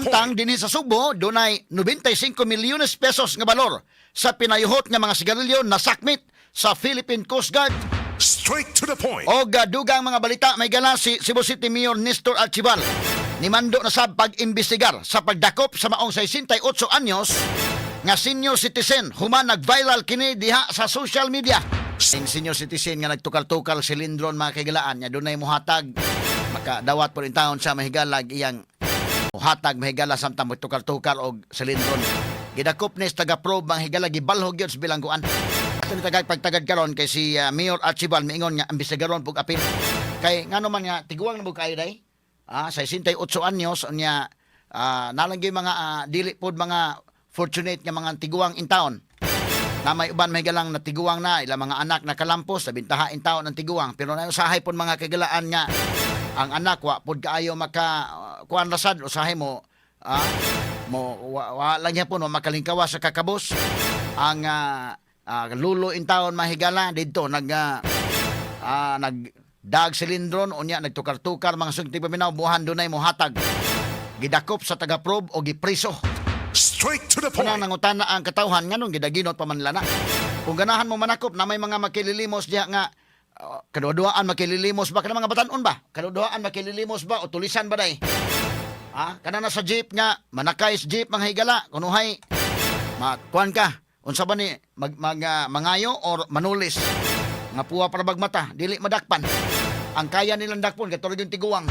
Samtang point. Dinhi sa Sugbo, dunay 95 milyones pesos nga balor sa pinayuhot nga mga sigarilyo nasakmit sa Philippine Coast Guard. Straight to the point. Og dugang mga balita, mga higala, si Cebu City Mayor Nestor Archival nimando na sa pag-imbestigar sa pagdakop sa maong 68 anyos nga senior citizen human nag-viral kini diha sa social media. Ang senior citizen nga nagtukal-tukal silindron, mga kahigalaan, nga dunay muhatag, makadawat po rin taon sa mahigalag iyang muhatag, mahigala, samtang magtukal-tukal og silindron. Gidakop ni sa taga-probe, mga higala, gibalhog yun sa bilangguan. Ato ni tagag pagtagad karon kay si Mayor Archival miingon nga imbestigaron pug apil. Kay ngano man nga tiguang na mo kaayo day? 68 anyos unya nalang gyud mga dili pod mga fortunate nga mga tiguang in town. Na may uban, may galang natiguang na ilang mga anak na kalampos sa bintaha in taon ng tiguang, pero na usahay pod, mga kahigalaan, nga ang anak wa pod kaayo maka kuan rasad, usahay mo mo wa lang gyapon wa makalingkawa sa kakabos ang lulo in taon, mahigala, didto nag nag dag silindron unya nagtukar-tukar, mga sugti paminaw buhan, dunay mohatag, gidakop sa taga-probe o gipriso. Straight to the Unang point. Nangutana ang katawhan nganong gidaginot pa man nila na. Kung ganahan mo manakop na may mga makililimos diha nga kaduwa-duaan makililimos ba kana mga batanon ba? Kaduwa-duaan makililimos ba o tulisan ba day? Kana na sa jeep nga manakay sa jeep, mga higala, kunuhay makuan ka unsa ba ni mag, mag mangayo or manulis nga puwa para bagmata dili madakpan ang kaya nilang dakpon katulad yung tiguang.